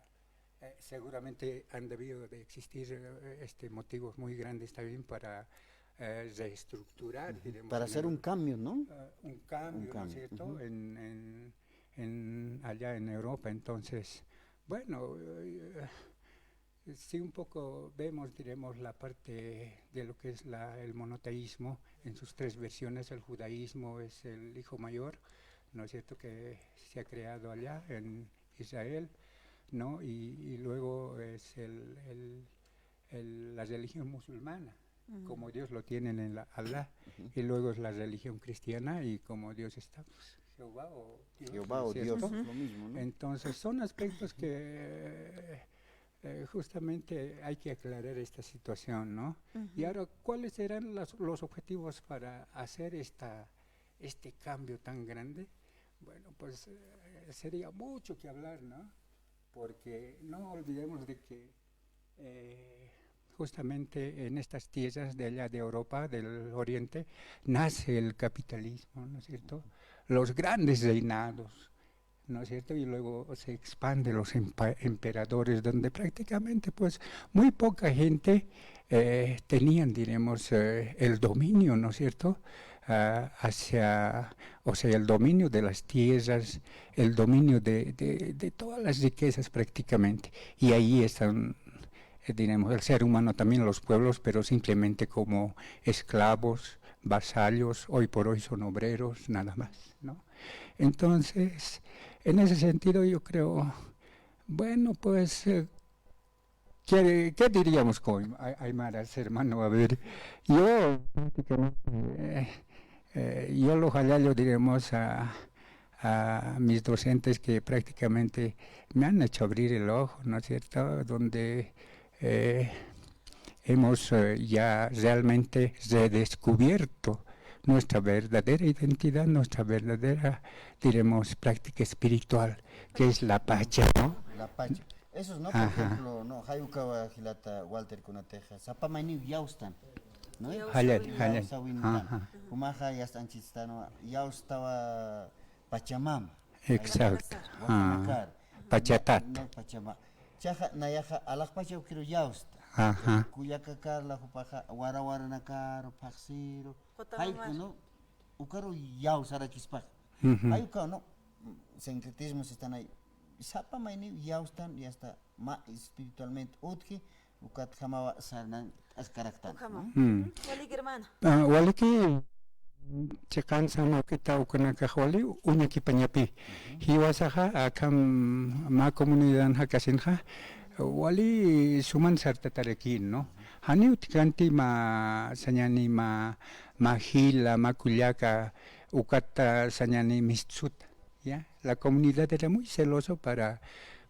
eh, seguramente han debido de existir eh, este, motivos muy grandes también para eh, reestructurar, diremos, para hacer un cambio, ¿no? Eh, un cambio, ¿no es cierto? En, en, en, allá en Europa. Entonces, bueno, eh, si un poco vemos, diremos, la parte de lo que es la, el monoteísmo en sus tres versiones, el judaísmo es el hijo mayor, ¿no es cierto?, que se ha creado allá en Israel, ¿no? Y, y luego es el, el, el, la religión musulmana, como Dios lo tienen en la Alá, y luego es la religión cristiana y como Dios está, pues, Jehová o Dios, Jehová o Dios, lo mismo, ¿no? Entonces son aspectos que eh, justamente hay que aclarar esta situación, ¿no? Y ahora, ¿cuáles serán los, los objetivos para hacer esta, este cambio tan grande? Bueno, pues eh, sería mucho que hablar, ¿no? Porque no olvidemos de que eh, justamente en estas tierras de allá de Europa, del Oriente, nace el capitalismo, ¿no es cierto? Los grandes reinados, ¿no es cierto? Y luego se expande los empa- emperadores, donde prácticamente, pues, muy poca gente eh, tenían, diremos, eh, el dominio, ¿no es cierto? Ah, hacia, o sea, el dominio de las tierras, el dominio de, de, de todas las riquezas prácticamente. Y ahí están, eh, diremos, el ser humano también, los pueblos, pero simplemente como esclavos, vasallos, hoy por hoy son obreros, nada más, ¿no? Entonces, en ese sentido, yo creo, Bueno, pues, eh, ¿qué, qué diríamos con ay-, aymaras, hermano? A ver, yo prácticamente, eh, eh, yo lo jallallo, diríamos, a, a mis docentes que prácticamente me han hecho abrir el ojo, ¿no es cierto? Donde, eh, hemos, eh, ya realmente redescubierto nuestra verdadera identidad, nuestra verdadera, diremos, práctica espiritual, que es la pacha, ¿no? La pacha. Eso es, ¿no? Por ejemplo, ¿no? Jay ukawa jilata Walter kunatixa, sapa mayniw yawstan, ¿no? Jallall, jallall. Yawsawintan. Ajá. Jumaxa yast'anchistanu, yawstawa Pachamama. Exacto. Wakanakar. Ah. Wakanakar. Pachatat. No, no, Pachama. Chaxa, nayaxa, alaxpacha ukiru yawsta. Ajá. Kullaka Carla jupaxa, warawaranakaru, phaxsiru. Jayku, ¿no? Ukaru yawsarakispax. Ujú. Jay ukaw, ¿no? Sincretismo sistanay. Sapa mayniw yawstan, yasta mä espiritualmente utji, ukatjamawa sarnan askaraktan, ¿no? Ujú. Waliki, hermano. Ah, waliki, chiqan samawkita ukanakax wali uñakipañapi. Ujú. Jiwasaxa, akham mä comunidad jakasinxa, wali suman sartatarakïn, ¿no? Janiw utjkanti mä sañani mä, mä jila, mä kullaka, ukata sañani mistsuta, ¿ya? La comunidad era muy celoso para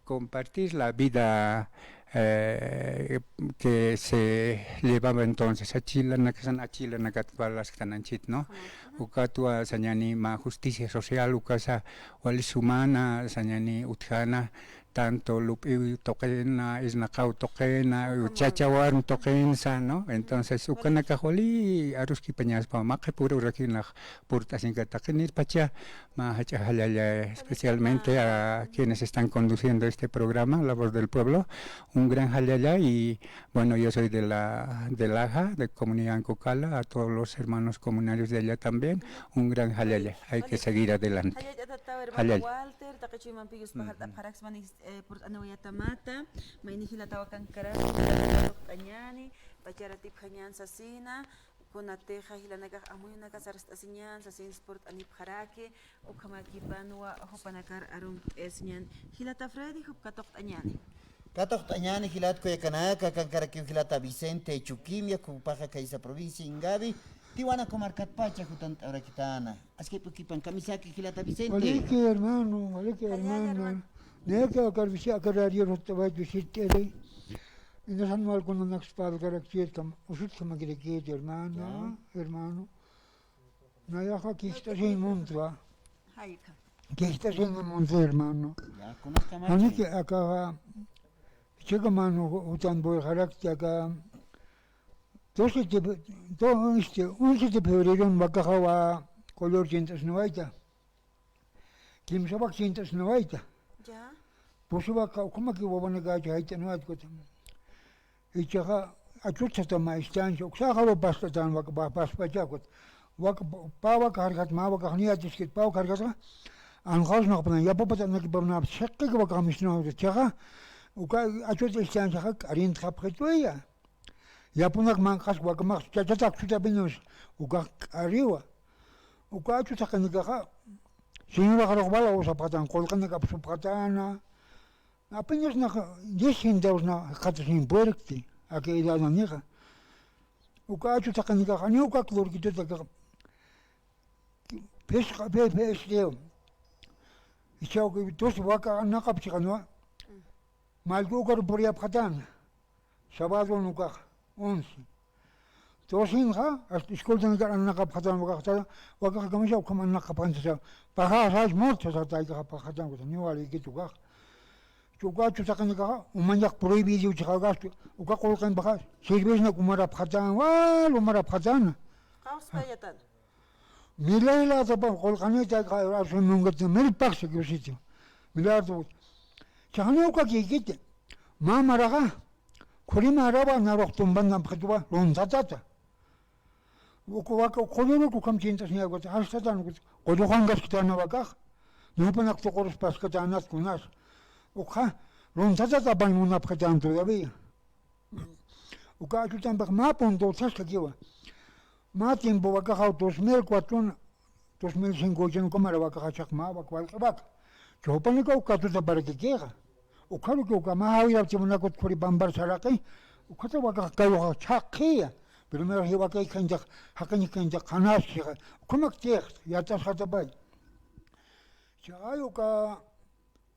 compartir la vida, eh, que se llevaba entonces. Achilanakasan, achilanakat parlasktananchit, ¿no? Ajá. Ukatwa sañani mä justicia social, ukasa wali sumana sañani utjana, tanto lup'iw tuqina, irnaqaw tuqina, chachawarm tuqinsa, ¿no? Entonces, ukanakax wali aruskipañaspa, mä qhipürurakinax purt'asinkata, taqinirpacha, mä jach'a jallalla, especialmente a quienes están conduciendo este programa, La Voz del Pueblo, un gran jallalla, y bueno, yo soy de la, de Laja, de comunidad Ancocala, a todos los hermanos comunarios de allá también, un gran jallalla, hay que seguir adelante. Jallalla, tata, hermano Walter, taqi chuymampix phaxart'apxaraksmani, eh, purt'aniwayatamata, mayni jilata wakankarak, tuqt'añäni, pacharatipjañän sasina, kunatixa jilanakax amuyunakas arst'asiñän sasin purt'anipxaraki, ukhamakipanwa jupanakar arump'isiñän. Jilata Freddy, jup katuqt'añäni. Katuqt'añäni jilat kullakanaka, akankarakiw jilata Vicente Chuquimia, jupaxa khaysa provincia Ingavi, Tiwanaku markatpacha jutant'awrakitana. Askip'ukipan kamisaki jilata Vicente. Waliki, hermano, waliki, hermana. Nayaki aka rariyur jutawayt visit'iri. Inasan walkunanaks parlkaraksirkam, usutkamakirikiti, hermana, hermano. Nayaxa kijt'asin muntwa. Kijt'asin muntwa, hermano. Janiki akaxa, chica mano, jutan purxarakti aka, doce de, do-, este, once de febrero wakaxawa color chint'asnawayta. Kimsa wak chint'asnawayta. Ya. Pusi waka ukhamaki wawanakacha jayt'anawayta kuta. Ichaxa achutata mä estancia, uksaxaru past'atan wak, pa-, paspachakut. Wak, pa wak jarjat, mä wakax niyatiskit, pa wak jarjatxa, anxaws naqpana, yapapata anakipamnap, siqiki wakax misnawta, chaxa, uka achut estanciaxa k'arintxapxituya. Yapunak manq'as wakamax chachatak chutapinos ukax k'ariwa. Uka achut jaqinakaxa, señorax ruxbala usapxatan, qullqinakap supxatana. Apenas nax diez centavos nax jikxatasin puerkti, aka edadanixa. Uka achut jaqinakaxa, ni uka clorquitotakaxa. Phisqa, phi-, phi-, este, ichawki tus waka anaqap chiqanwa. Mallku ukar puriyapxatana. Sabadon ukax, once. Docenxa, hasta escoltanakar anaqapxatana wakaxta, wakax kamisa ukham anaqapxantasa. Pajaxas muerto sataykaxa paxatana, ni walïkit ukax. Uka achut jaqinakaxa, umañax prohibido chiqawkastu, uka qullqinpaxa, cerveznak umarapxatana, wal umarapxatana. Qawspayatana. Milay latapa qullqanita, arsun mungatna, mil paxsa kiwsiti. Milay latapa. Chaxni uka kikiti. Mä maraxa, khuri marawa, narux tumban nampxituwa, luntatata. Uku waka, uku qulluruku ukham chint'asniyakuta, arstatan, qulluxankaskitana wakax. Ñawpanak tuqurus paskatanat kunas. Ukxa, luntatata apañ munapxitan todavía. Uka achutampix mä punto utjaskakiwa. Mä tiempo wakaxaw dos mil cuatro, dos mil cinco ukan ukamara wakaxa chaqma wak walq'i waka. Chupanaka uka atuta parakikixa. Ukharuki uka mä jawirapchimunakut Qhuripambar saraqi, ukhata wakax kayuxa chhaqhiya. Primero jiwakay khanchax, jaqiñ khanchax qhanaskixa, ukhamak tix, yat'asxatapay. Chay uka,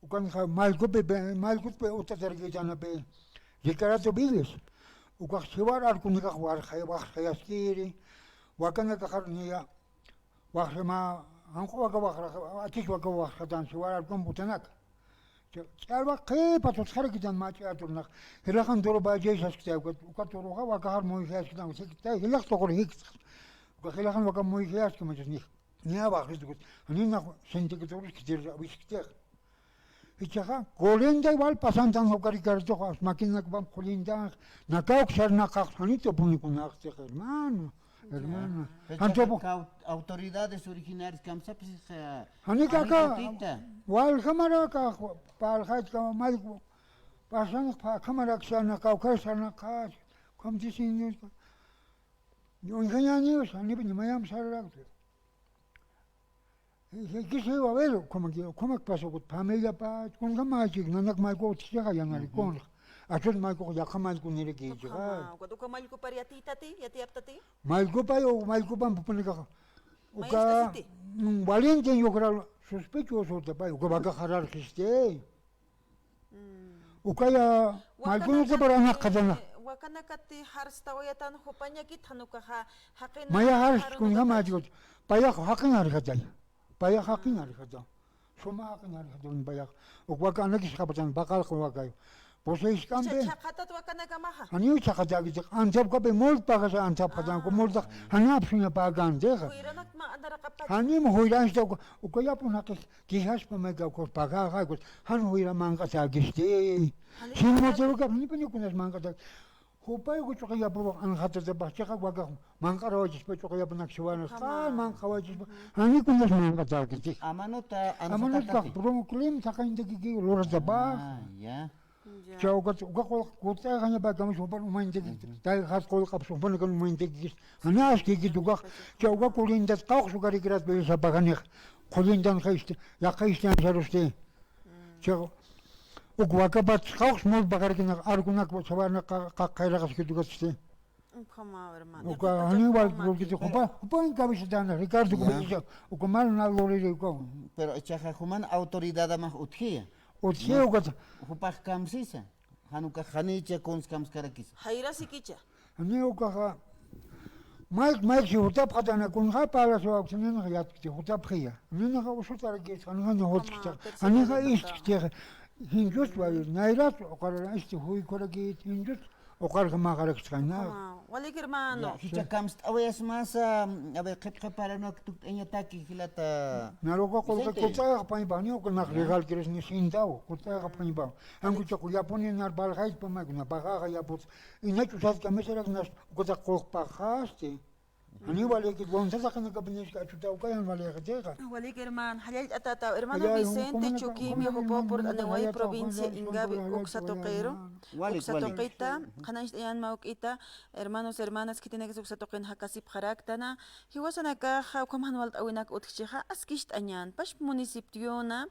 ukanxa mallkupi, mallkutpi utatarkitanapi, Ricarato Viles. Ukax jiwar arkunikax warxay, waxxayaskiri, wakanakaxar niya, waxrama, janq'u waka waxra, achis waka waxratan jiwar arkum utanaka. Cha-, ch'arwa qhipa tutxarakitan mä ch'aturnax. Jilaxan turu ballay saskitay, uka, uka turuxa wakaxar muyjiyaskitan, sikitay, jilax tuqur jikta. Uka jilaxan waka muyjiyaski machas nix. Niya waxritukus. Janina sintikiturus kitir wiskitix. Jichhaxa, colinda igual pasantan uka Ricardoxa, maquinakpam colinda, nakawk sarnaqax, janita punikunaxtix, hermano, hermano. Fecha Jantopo. Ka autoridades originarias kamsapis, eh, Janika aka, Anitotita. Waljamaraka, parlxaytka, mallku, pasan, pa, kamarak sarnaqaw, kar sarnaqax, como dicen, uñjañaniw, janipa nimayam sarrakta. Jikisiw, a ver, ukhamak, ukhamak pasukut, familiapa, kunjamächik, nanak mallku utjchixa, yanarikunx. Achut mallkuxa, yaqha mallkuniraki, Ukhama, ukat ukha mallkupar yatiytati, yatiyaptati? Mallkupay, o mallkupan pupunikaxa. Uka, Mayastasiti? Mm, Valentin yukhral sospechoso utapay, uka waka jararxisti. Ukaya, mallkunukapar anaqatana. Wakanakati jarstawayatan jupañakit jan ukaxa jaqina Maya jarst jarunakata. Kunjama chikut. Payax jaqin arjatay. Payax jaqin arjata. Suma jaqin arjata un payax. Uk waka anakis japatan baqal kun wakayo. Poseisk'ampi. Chhaqatat wakanakamaxa. Janiw chhaqatakiti. Antapkapi multa pagasa antapkatan ku multa. Janapsuña pagantexa. Juyranak ma anaraqapacha. Janim juyransta uka, uka yapun jaqis. Quejaspamay kawkhaw pagaxa, jan juyra manq'atäkisti. Sin motivoka, janipaña kunas manq'atäki. Jupay uka ch'uqi yapuruw anxatatapax chiqa wakax manq'arawaychispa ch'uqi yapunak siwanas. Qan manq'awaychispa. Jani kunas manq'atäkisti. Amanuta, amanuta anxatatapi. Problema saqañtakiki luratapa. Ah, ya. Ya. Chawkat, uka qullq, kut'ayxañapakamus jupan umañtakikta. Ujú. Tayxat qullqap jupan kan umañtakikis. Janaskikit ukax, cha uka colindat qawqs uka Ricarato Vilesapa janixa. Colindan jaysti, yaqaysti ansarusti. Cha uk wakapat qawqs mulpaqarkinak, arkunak sawana qa-, qa-, qayraqaskit ukatsti. Ukhama, hermano. Uka janiw wal, jupa, jupa en cabecitana, Ricardo, ya. Como dice, uka mal na loriri uka. Pero ichaxa juman autoridadamax utjiya. Utjiya ukata. Jupax kamsisa. Jan ukax janicha kuns kamskarakisa. Jayrasikicha. Janiw ukaxa. Mayk, mayk si jutapxatana kunxa palacio awksaninaxa yatkti jutapxiya. Ninaxa usutarakis, janixa na jutkista. Janixa istktixa. Jinchus wali, nayrat uqarara isti juykurakit, jinchus uqarjamaxarakisqaña. Walik hermano. Ya, jichha kamst'awayasmasa, a ver, qhip qhiparanuk tukt'añataki jilata. Naruka qulqa Vicente. Kut'ayxapañpa, ni uka naq legal quieres ni sintaw, kut'ayxapañpa. Anku chaqu yapuni nar balxaytpa maykuna, baqaxa yaput. Inachus satkamisarak nas, ukata qulqpaxasti. Janiw walïkit, wawan sasaqinakapiniska achutaw kayan walïxatixa. Walik hermano, jallallt'atata, hermano Vicente Chuquimi, jupaw purt'aniway, provincia Ingavi, uksa tuqiru. Walik, walik. Uksa tuqita, qhanañcht'añän mä juk'ita, hermanos, hermanas, khitinakis uksa tuqin jakasipxaraktana, jiwasanakaxa ukham jan walt'äwinak utjchixa, askicht'añän, pachpa municipiona,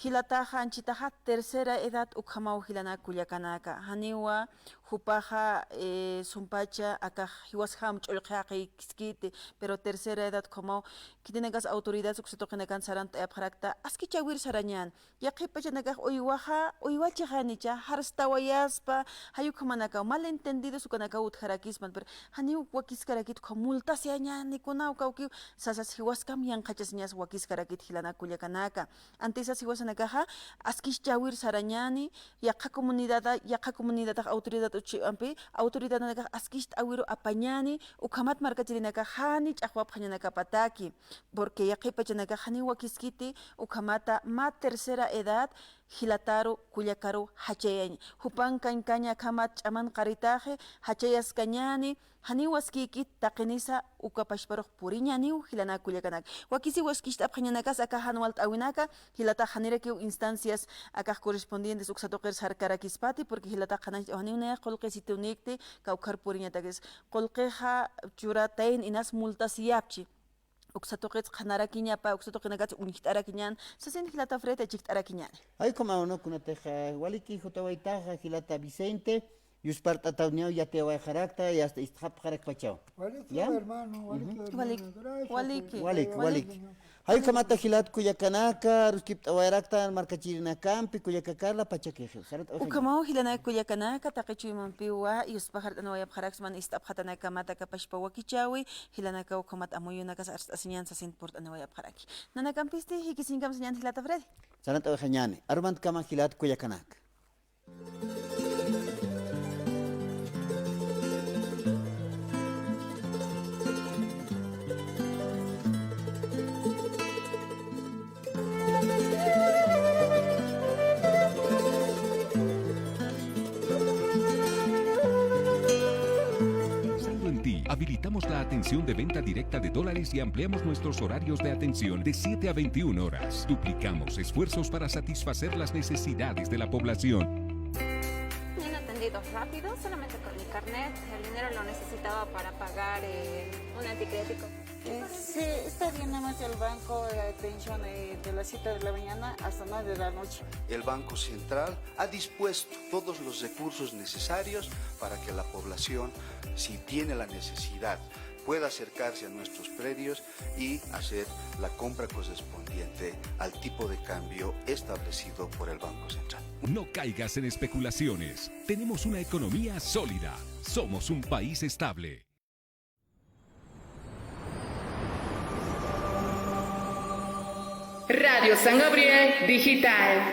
jilataxa, anchhitaxa, tercera edad ukhamaw jilanak kullakanaka, janiwa, jupaxa, eh, sumpacha, akax jiwasjam ch'ullqi jaqïkiskiti, pero tercera edad ukhamaw, khitinakas autoridades uksa tuqinakan sarant'ayapxarakta, askichäwir sarañän, yaqhip pachanakax uywaxa, uywachixanicha, jarstawayaspa, jay ukhamanakaw, malentendidos ukanakaw utjarakispan, pero janiw wakiskarakit ukham multasiyañäni kunaw kawkiw, sasas jiwaskam yanqhachasiñas wakiskarakit jilanak kullakanaka. Antisas jiwasanakaxa, askicht'äwir sarañäni, yaqha comunidada, yaqha comunidadax autoridad utjchiwampi, autoridadanakax askicht'äwiru apañäni, ukhamat markachirinakax jani ch'axwapxañanakapataki, porque yaqhip pachanakax janiw wakiskiti, ukhamata mä tercera edad, jilataru, kullakaru, jachayañ, jupan kañkaña akhamat ch'aman qaritaxi, jachayaskañäni, janiw waskïkit taqinisa uka pachparux puriñäniw jilanak kullakanaka. Wakisiw askicht'apxañanakas aka jan walt'äwinaka, jilatax janirakiw instancias akax correspondientes uksa tuqir sarkarakispati, porque jilatax qhanañcht'aw janiw nayax qullqisitunikti, kawkhar puriñatakis. Qullqixa churatayn inas multasiyapchi. Uksa tuqits qhanarakiñapa, uksa tuqinakats uñjt'arakiñän, sasin jilata Fred, chikt'arakiñäni. Jay ukhamaw, ¿no? Kunatixa, waliki jutawaytaxa, jilata Vicente, yuspart'atawniw yatiyawayxarakta, y hasta istxapxarakpachaw. Waliki, ¿ya? Hermano, waliki, ujú, hermano. Waliki, gracias, waliki, eh, waliki, waliki. Jay ukhamata jilat kullakanaka, aruskipt'awayarakta markachirinakampi, kullaka Carla, pachakixiw. Sarnat ukhamaw jilanaka kullakanaka, taqi chuymampiwa, yuspaxart'anawayapxaraksma ist'apxatanakamat aka pachpa wakichäwi, jilanaka ukhamat amuyunakas arst'asiñän sasin purt'aniwayapxaraki. Nanakampisti, jikisiñkam sañän jilata Freddy. Sarnat uxañäni, armantkama jilat kullakanaka. Pensando en ti, habilitamos la atención de venta directa de dólares y ampliamos nuestros horarios de atención de siete a veintiuna horas. Duplicamos esfuerzos para satisfacer las necesidades de la población. Un atendido rápido, solamente con mi carnet. El dinero lo necesitaba para pagar, eh, un anticrético. Eh, sí, está bien, nada más el banco, la atención, eh, de las siete de la mañana hasta nueve de la noche. El Banco Central ha dispuesto todos los recursos necesarios para que la población, si tiene la necesidad, pueda acercarse a nuestros predios y hacer la compra correspondiente al tipo de cambio establecido por el Banco Central. No caigas en especulaciones. Tenemos una economía sólida. Somos un país estable. Radio San Gabriel Digital.